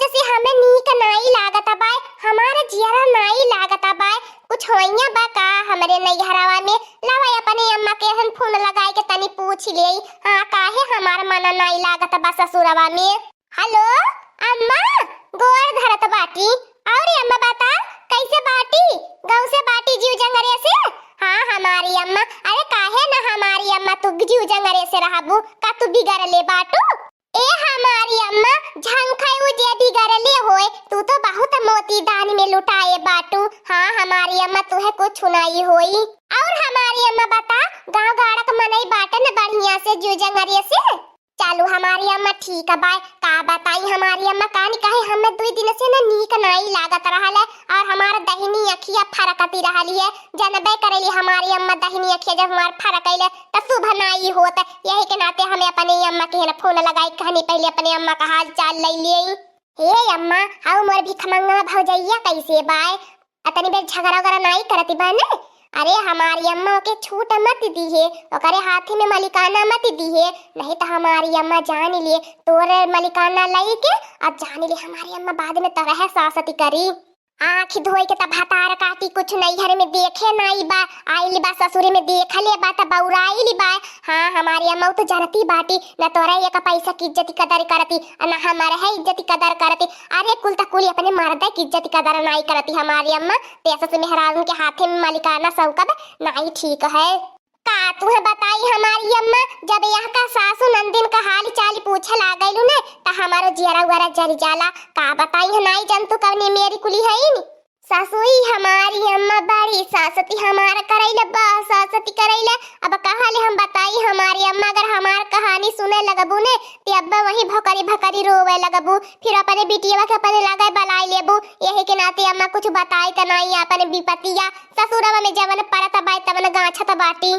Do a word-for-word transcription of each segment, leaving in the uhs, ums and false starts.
से हमें नीक नाई लागत बाय, हमार जियरा नाई लागत बाय। कुछ होइया बा का हमरे नैहरवा में? लावा अपने अम्मा के हम फोन लगाए के तनी पूछ लेई। हाँ, काहे हमार मन नाई लागत बा ससुरवा में? हेलो अम्मा, गोर धरत बाटी। और अम्मा बता, कैसे बाटी? गाँव से बाटी जीव जंगरे से? हाँ हमारी अम्मा। अरे काहे ना हमारी अम्मा तू जीव जंगरे से रहबू? का तू बिगड़ले बाटू? ए हमारी अम्मा, झंखै उ जे बिगड़ले होए, तू तो बहुत मोती दान में लुटाए बाटू। हाँ हमारी अम्मा, तुहे कुछ नाई होई। और हमारी अम्मा बता, गाँव गाड़क मनई बाटे न बढ़िया से जीव जंगरे से? चलू हमारी अम्मा ठीक बाय। का बताई हमारी अम्मा, कानी कहे हमें दुई दिन से न नीक नाई लागत रहल है और हमार दहिनी अखिया फरकती रहली है। जनबे करेली हमारी अम्मा दहिनी अखिया जब हमार फरकैले त शुभ नाई होत। यही के नाते हमें अपने अम्मा के है न फोन लगाई, कहनी पहले अपने अम्मा का हाल चाल ले लिए। हे अम्मा, हाउ मोर भिखमंगा भौजैया कैसे बाय? अतनी बेर झगड़ा वगैरह नाई करती बा ने? अरे हमारी अम्मा ओके छूट मत दीहे, ओकरे हाथी में मलिकाना मत दीहे, नहीं तो हमारी अम्मा जान लिए तोरे मलिकाना लई के। अब जान लिए हमारी अम्मा बाद में तरह सासती करी। आँखी धोई के तब भतार काटी, कुछ नैहर में देखे नाई बा, आइल बा ससुरी में देख ले बा त बौराइल बा। हाँ हमारी अम्मा उ तो जनती बाटी, न तोरा एक पैसा की इज्जत कदर करती, न हमारे है इज्जत कदर करती। अरे कुल त कुल अपने मर्दे की इज्जत कदर नाई करती हमारी अम्मा। ते सस मेहरारून के हाथे में मलिकाना सौकब नाई ठीक है। का तुहे बताई हमारी अम्मा, जब यहाँ का सासू नंदिन का हाल चाल पूछे लागैलू ने, त हमारो जियरा उरा जर जाला। का बताई हम नाई जन तू कवनी मेरी कुली है नी। सासुई हमारी अम्मा बड़ी सासती हमार करैले बा, सासती करैले। अब कहाँ ले हम बताई हमारी अम्मा, अगर हमार कहानी सुने लगबू ने, ते अब्बा वहीं भकरी भकरी रोवे लगबू। फिर अपने बिटिया के अपने लगे बलाई लेबू। यही के नाते अम्मा कुछ बताई त नाई अपन विपतिया। ससुरवा में जवन परत बाई तवन गाछत बाटी।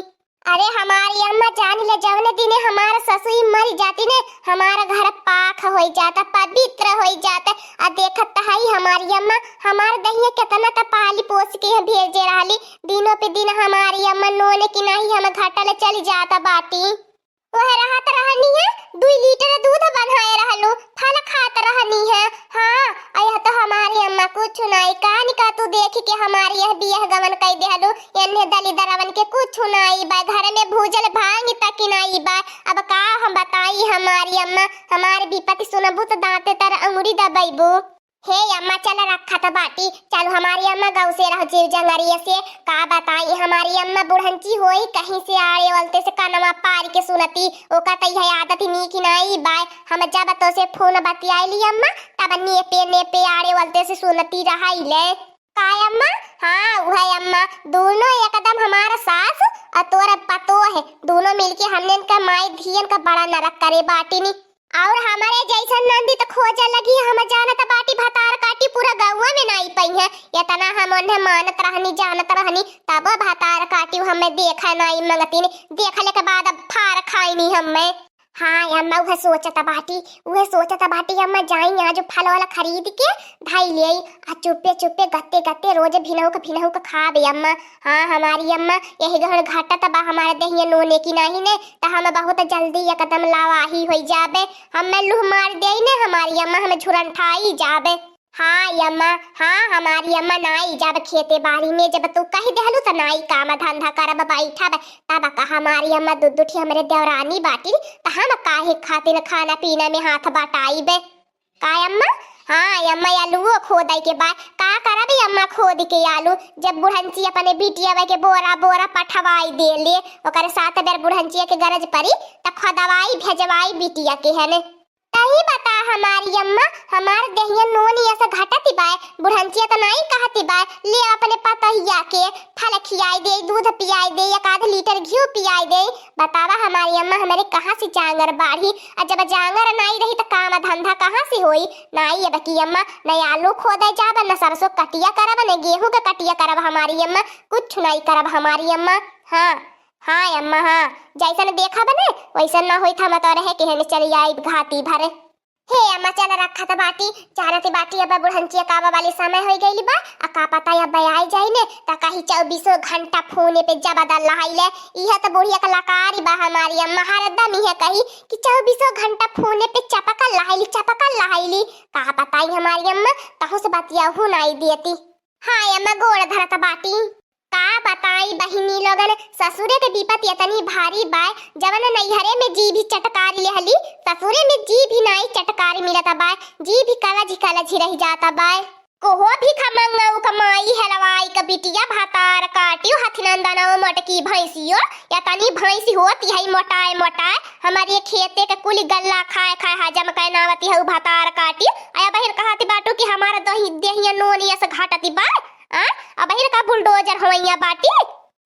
अरे हमारी अम्मा जान ले, जवने दिने हमार ससुई मर जाती ने, हमार घर पाक होई जाता, पवित्र होई जाता। आ देखत त हई हमारी अम्मा, हमार दहिया केतना त पाली पोस के यहाँ भेजे रहली। दिनों पे दिन हमारी अम्मा नोने की नाही हम घटल चली जाता बाटी। वह रहत रहनी है, दुई लीटर दूध बनाए रहलू, फल खात रहनी है। हाँ, आ यह तो हमारी अम्मा कुछ नाई, कान का तू देखी के हमारी यह बियाह गवन कई देहलू। एन्हे दलिदरवन के कुछ नाई बा, घर में भूजल भांग तक नाई बा। अब का हम बताई हमारी अम्मा, हमार विपत्ति सुनबू त दांते तर अंगुरी दबैबू। हे अम्मा, चल रखत बाटी, चल हमारी अम्मा गौ से रह जीव जंगरिया से। का बताई हमारी अम्मा बुढ़ंची होई, कहीं से आड़े वलते से कनवा पार के सुनती, ओका त यह आदत नीक नाई बाय। हम जब तो से फोन बतियाइली अम्मा, तब नेपे नेपे आड़े वलते से सुनती रहाइले। का अम्मा? हाँ, उहे अम्मा, दोनों एकदम हमार सास और तोर पतोह है, दोनों मिलके हमने इनका माई धियन का बड़ा नरक करे बाटिनी। और हमारे जैसन नंदी तो खोजे लगी, हम जानत बाटी भतार काटी पूरा गौवा में नाई पई है। इतना हम उन्हें मानत रहनी, जानत रहनी, तब भतार काटी हमें देखा नाई मंगतीन, देखले के बाद अब फार खाईनी हमें। हाँ अम्मा, उहे सोचत बाटी, उहे सोचत बाटी अम्मा, जाई आज फल वाला खरीद के धाई ले आई, आ चुप्पे चुप्पे गत्ते गत्ते रोज भिनहु के भिनहु के खाबे अम्मा। हाँ हमारी अम्मा, यही गहन घटत बा हमारे देहिया नोने की नाही ने, त हम बहुत जल्दी एकदम लावाही होई जाबे। हमें लूह मार देई ने हमारी अम्मा, हमें झुरंठाई जाबे। हाँ अम्मा, हाँ हमारी अम्मा, नाई जाब खेते बाड़ी में, जब तू कह देहलू त नाई काम धंधा करब बैठब। तब का हमारी अम्मा दू दू ठी हमरे देवरानी बाटी, त हम काहे खातिर खाना पीना में हाथ बटाइबे? का अम्मा? हाँ अम्मा, आलूओ खोदे के बा। का करबी अम्मा खोद के आलू, जब बुढ़ंची अपने बिटिया के बोरा बोरा पठवाई देले, ओकरे सात बेर बुढ़ंचिया के गरज परी त खोदवाई भेजवाई बिटिया के हने। तही बता हमारी अम्मा, हमार देहिया नोन ऐसा घटती बाय, बुढ़ंचिया त नाई कहती बाय, ले अपने पतहिया के फल खियाई दे, दूध पियाई दे, एक आध लीटर घी पियाई दे। बतावा हमारी अम्मा, हमरे कहाँ से जांगर बाढ़ी? आ जब जांगर नाई रही त काम धंधा कहाँ से होई? नाई अब की अम्मा, न आलू खोदे जाब, न सरसों कटिया करब, न गेहूं के कटिया करब हमारी अम्मा, कुछ नाई करब हमारी अम्मा। हाँ, हाँ अम्मा, हाँ, जैसन देखब ने वैसन ना होई, हम तो रहे के हने चली आई घाती भरे। हे अम्मा, चल रखत बाटी, जानत बाटी, अब बुढ़ंचिया का आवे वाली समय होइ गइल बा, आ का पता अब आइ जाई ने, त कही चउबीसो घंटा फोने पे जबदल लहाइले। इहे त बुढ़िया का लकारी बा हमारी अम्मा, हरदम इहे कही कि चउबीसो घंटा फोने पे चपकल लहाइली, चपकल लहाइली। का बताई हमारी अम्मा, तहु से बतियाहू नाई देती। हाँ अम्मा, गोड़ धरत बाटी। का बताई बहिनी लोगन, ससुरे के विपत एतनी भारी बाय, जवन नैहरे में जी भी चटकारी लेहली, ससुरे में जी भी नाई चटकारी मिलत बाय, जी भी कलज कलज ही रह जात बाय। कोहो भी खमंगऊ कमाई हलवाई क बिटिया भतार काटियो हथिनंदनऊ मोटकी भैंसियो, एतनी भैंसी होती है मोटाए मोटाए, हमारे खेते के कुल गल्ला खाए खाए हजम कै नावती है भतार काटियो। आया बहिन कहती बाटू कि हमारा दही देहिया नोन यस घाटती बाय। आ, अबहिन का बुलडोजर होइया बाटी।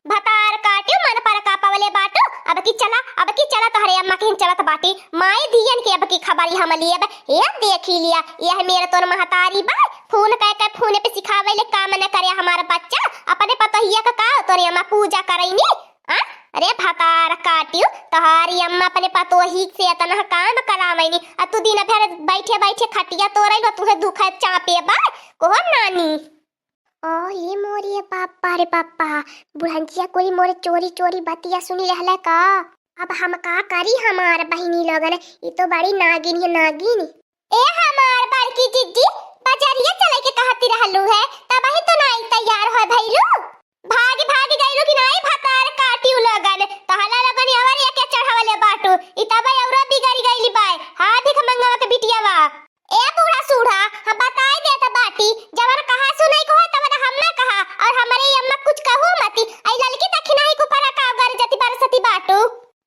भतार काटियो मन पर का पवले बाटू, अब की चला, अब की चला तोहरे अम्मा के हिन चलत बाटी। माई धियन के अब की खबरी हम लेब। ए देखी लिया, यह मेरे तोर महतारी बा, फोन कह के फोन पे सिखावे ले काम न करे हमार बच्चा, अपने पतोहिया का का तोरे अम्मा पूजा करैनी। आ? अरे भतार काटियो, तोहारी अम्मा अपने पतोही से एतना काम करावैनी, आ तू दिन भर बैठे बैठे खटिया तोड़ै लो, तुहे दुख चापे बा, कोहो नानी। ओ ये मोरे बापा रे बापा, बुढ़ंचिया कोई मोरे चोरी चोरी बतिया सुनी रहले का? अब हम का करी हमार बहिनी लोगन, ई तो बड़ी नागिन है नागिन। ए हमार बड़की जिज्जी, बजरिया चले के कहती रहलू है, तबही तो नाई तैयार हो भइलू। भागी भागी गइलू कि नाई भतार काटियो लोगन, तहला लोगन अवर एके चढ़ावले बाटू, ई तब औरा बिगड़ी गइली बाय। हाँ भिख मंगवा के बिटिया बा। ए बूढ़ा सूढ़ा, हम बताई देत बाटी, जवन कहा सुनई को हो, तवन हम ना कहा, और हमरे अम्मा कुछ कहू मती। आई ललकी दखिनही को परा का गरजती बरसती बाटू।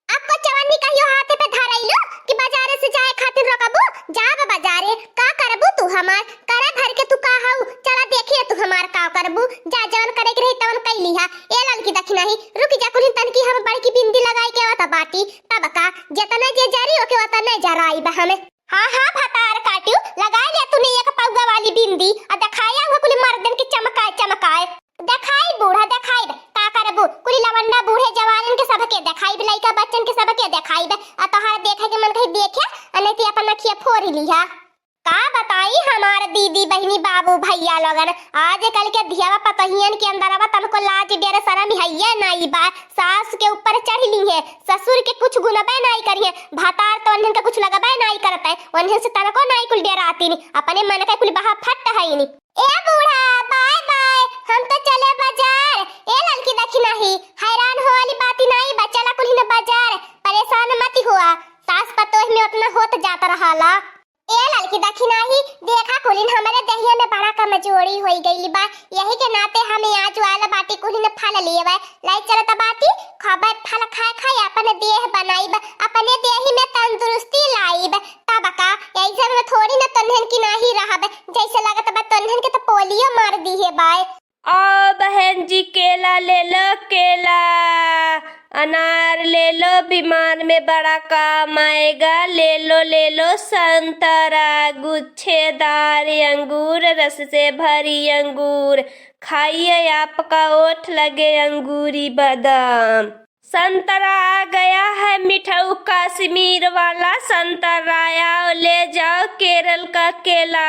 अब को चवन्नी कहियो हाथे पे धरैलू कि बाजारे से जाए खातिर रोकबू, जाब बाजारे, का करबू तू हमार, करे भर के तू का हऊ, चला देखिए तू हमार का करबू, जा जवन करे के रही तवन कई लिहा। ए ललकी दखिनही, रुक जा कुलिन तनकी हम बड़की बिंदी लगाई के आवत बाटी, तब का, जेतना जे जरी ओके ओतने जराई बा हमें। हाँ, हाँ, भतार काटियो, लगाई ले तूने एक पौगा वाली बिंदी, आ देखाया हुआ कुल मर्दन के चमकाए, चमकाए। देखाई बूढ़ा, देखाई बे, का करबू? कुल लवंडा बूढ़े जवानन के सबके देखाई बे, लइका बच्चन के सबके देखाई बे, आ तोहार देखे के मन कही देखे, आ नहीं तो अपन अखिया फोरी लिहा। का बताई हमार दीदी, बहिनी, बाबू, भैया लोगन, आजकल के धियावा पतोहियन के अंदरवा तनको लाज डर शरम हइये नाई बा। सास के ऊपर चढ़ ली है, ससुर के कुछ गुनबे नाई करिहे, भतार तो उन्हन के कुछ लगबे नाई करते, उन्हन से तनको नाई कुल डरातीन, अपने मन के कुल बहा फट हईन। ए बूढ़ा, बाय बाय, हम तो चले बाजार। ए ललकी दखिनही, हैरान हो वाली बात ही नाई बा, चला कुल ही न बाजार, परेशान मत हुआ, सास पतोह में उतना होत जात रहाला। ए ललकी दखिनही, देखा कुलिन हमरे देहिया में बड़ा कमजोरी होई गइल बा, यही के नाते हम आज वाला बाटी कुलिन फल लेवे लाई चलत बाटी। खबे फल खाए खाए अपन देह बनाइब, अपने देही में तंदुरुस्ती लाइब। तब का, ऐसे में थोड़ी न तन्हन की नाही रहब, जैसे लगत बा तन्हन के तो पोलियो मार दी है बाय। आओ बहन जी, केला ले लो, केला। अनार ले लो, बीमार में बड़ा काम आएगा। ले लो, ले लो, संतरा, गुच्छेदार अंगूर, रस से भरी अंगूर, खाइए, आपका ओठ लगे अंगूरी बादाम। संतरा आ गया है मिठाऊ कश्मीर वाला संतरा, आओ ले जाओ केरल का केला।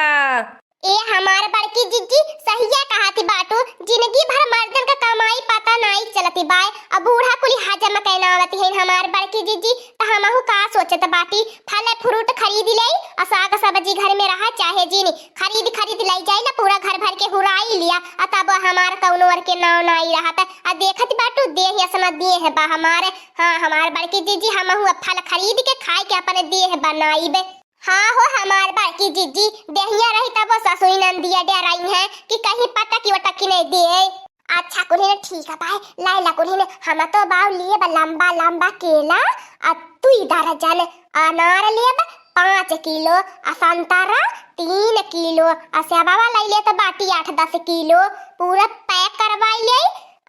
ए हमार बड़की जिज्जी, सहिया कहती बाटू, जिंदगी भर मर्दन का कमाई पता नाई चलती बाय। अब बूढ़ा कुली हजम कैना आवती है हमार बड़की जिज्जी, त हमहू का सोचत बाटी, फल फ्रूट खरीद ले, आ साग सब्जी घर में रहा चाहे जीनी, खरीद खरीद ले जाई ना, पूरा घर भर के हुराई लिया, आ तब हमार कौनो और के नाव नाई रहत। आ देखत बाटू, देह असना देह बा हमारे। हाँ हमार बड़की जिज्जी, हमहू अब फल खरीद के खाए के अपने देह बनाइबे। हाँ हो हमार बड़की जिज्जी, देहिया रही तब वो ससुई नंदिया डराई है कि कहीं पटकी वटकी नहीं दे। अच्छा कुल्हिन ठीक है भाई, लाइला कुल्हिन, हम तो बाऊ लिए बा लंबा लंबा केला, आ दुई दर्जन अनार लेब, पाँच किलो आ संतरा तीन किलो, आ सेबावा लाई ले तो बाटी आठ दस किलो, पूरा पैक करवाई ले।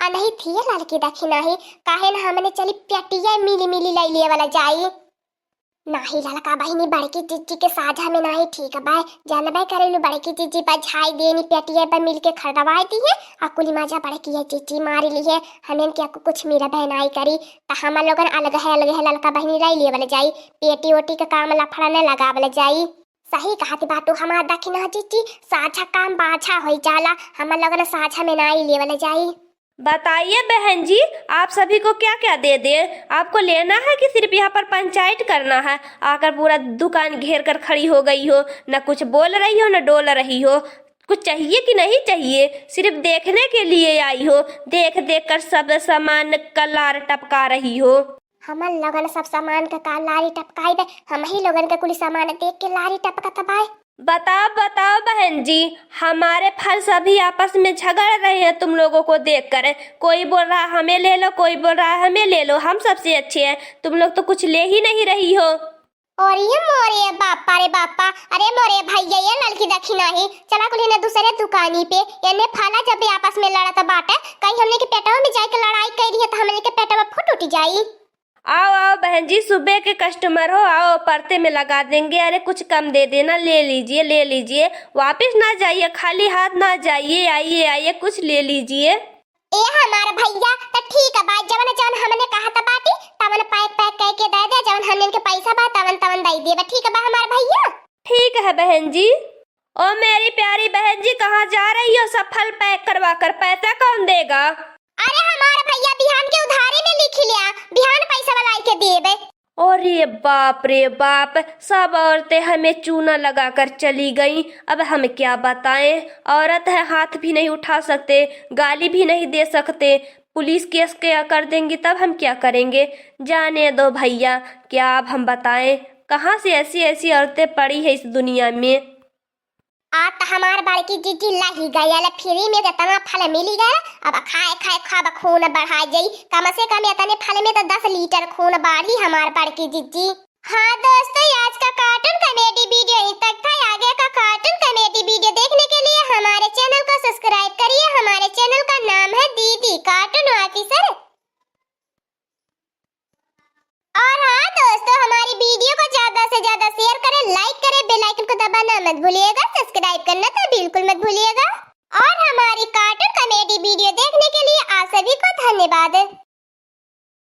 आ नहीं थिए ललकी दखिनही, काहे न हमने चली पेटिया मिली मिली लाई ले वाला जाई। नाही ललका बहिनी, बड़की जिज्जी के साझा में नाही ठीक बा। जानबे करेलू, बड़की जिज्जी बझाई देनी, पेटिया पर मिल के खरीदवाई दी है, आ कुली मजा बड़की है जिज्जी मारी ली है। हमें क्या कुछ मिलबे नाही करी, त हम लोगन अलग है, अलग है, ललका बहिनी लाई लेवल जाई, पेटी ओटी के काम लफड़ा न लगावल जाई। सही कहत बाटू हमार दखिना जीजी, साझा काम बाझा होई जाला, हमन लोगन साझा में नाई लेवल जाई। बताइए बहन जी, आप सभी को क्या क्या दे दें? आपको लेना है कि सिर्फ यहाँ पर पंचायत करना है? आकर पूरा दुकान घेर कर खड़ी हो गई हो, न कुछ बोल रही हो, न डोल रही हो। कुछ चाहिए कि नहीं चाहिए? सिर्फ देखने के लिए आई हो, देख देख कर सब सामान का लार टपका रही हो। हमन लोगन सब सामान का का लारी टपकाई बे, हम ही लोगन के कुल सामान देख के लारी टपकत बाय। बताओ, बताओ बहन जी, हमारे फल सभी आपस में झगड़ रहे हैं तुम लोगों को देखकर। कोई बोल रहा है हमें ले लो, कोई बोल रहा है हमें ले लो, हम सबसे अच्छे हैं, तुम लोग तो कुछ ले ही नहीं रही हो। अरे मोरे बापा रे बापा, अरे मोरे भैया, ये ललकी दखिना ही, चला कुल इन्हें दूसरे दुकानी पे, इन्हें फला जब आपस में लड़त बाटे, कहीं हमने के पेटवा में जाके लड़ाई कर रही है तो हमने के पेटवा फूट उठ जाई। आओ, आओ बहन जी, सुबह के customer हो, आओ, परते में लगा देंगे। अरे कुछ कम दे देना, ले लीजिए, ले लीजिए, वापस ना जाइए, खाली हाथ ना जाइए, आइए, आइए, कुछ ले लीजिए। ए हमार भैया, त ठीक बा, जवन जवन हमने कहत बाटी, तवन pack pack करके दे दे, जवन हमने के पैसा बा, तवन तवन दे देबे, ठीक बा हमार भैया? ठीक है बहन जी। ओ मेरी प्यारी बहन जी, कहाँ जा रही हो सब फल pack करवा कर? पैसा कौन देगा? अरे हमार भैया, बिहान के उधारी में लिख लिया, बिहान पैसा वाला आई के देबे। अरे बाप रे बाप, सब औरतें हमें चूना लगाकर चली गईं। अब हम क्या बताएं, औरत है, हाथ भी नहीं उठा सकते, गाली भी नहीं दे सकते, पुलिस केस क्या कर देंगी, तब हम क्या करेंगे? जाने दो भैया, क्या अब हम बताएं, कहाँ से ऐसी ऐसी औरतें पड़ी हैं इस दुनिया में। आ त हमार बड़की जीजी लाही गयल, free में इतना फल मिली गयल, अब खाए खाए खाब खून बढ़ा जाई। कम से कम इतने फल में तो दस लीटर खून बाढ़ी हमार बड़की जीजी। हाँ दोस्तों, आज का cartoon comedy video यहीं तक था। आगे का cartoon comedy video देखने के लिए हमारे channel को subscribe करिए। हमारे channel का नाम है दीदी Cartoon Officer। और हाँ दोस्तों, हमारी video को ज्यादा से ज्यादा share करें, like करें, bell icon को दबाना मत भूलिएगा, subscribe करना तो बिल्कुल मत भूलिएगा। और हमारी cartoon comedy video देखने के लिए आप सभी को धन्यवाद।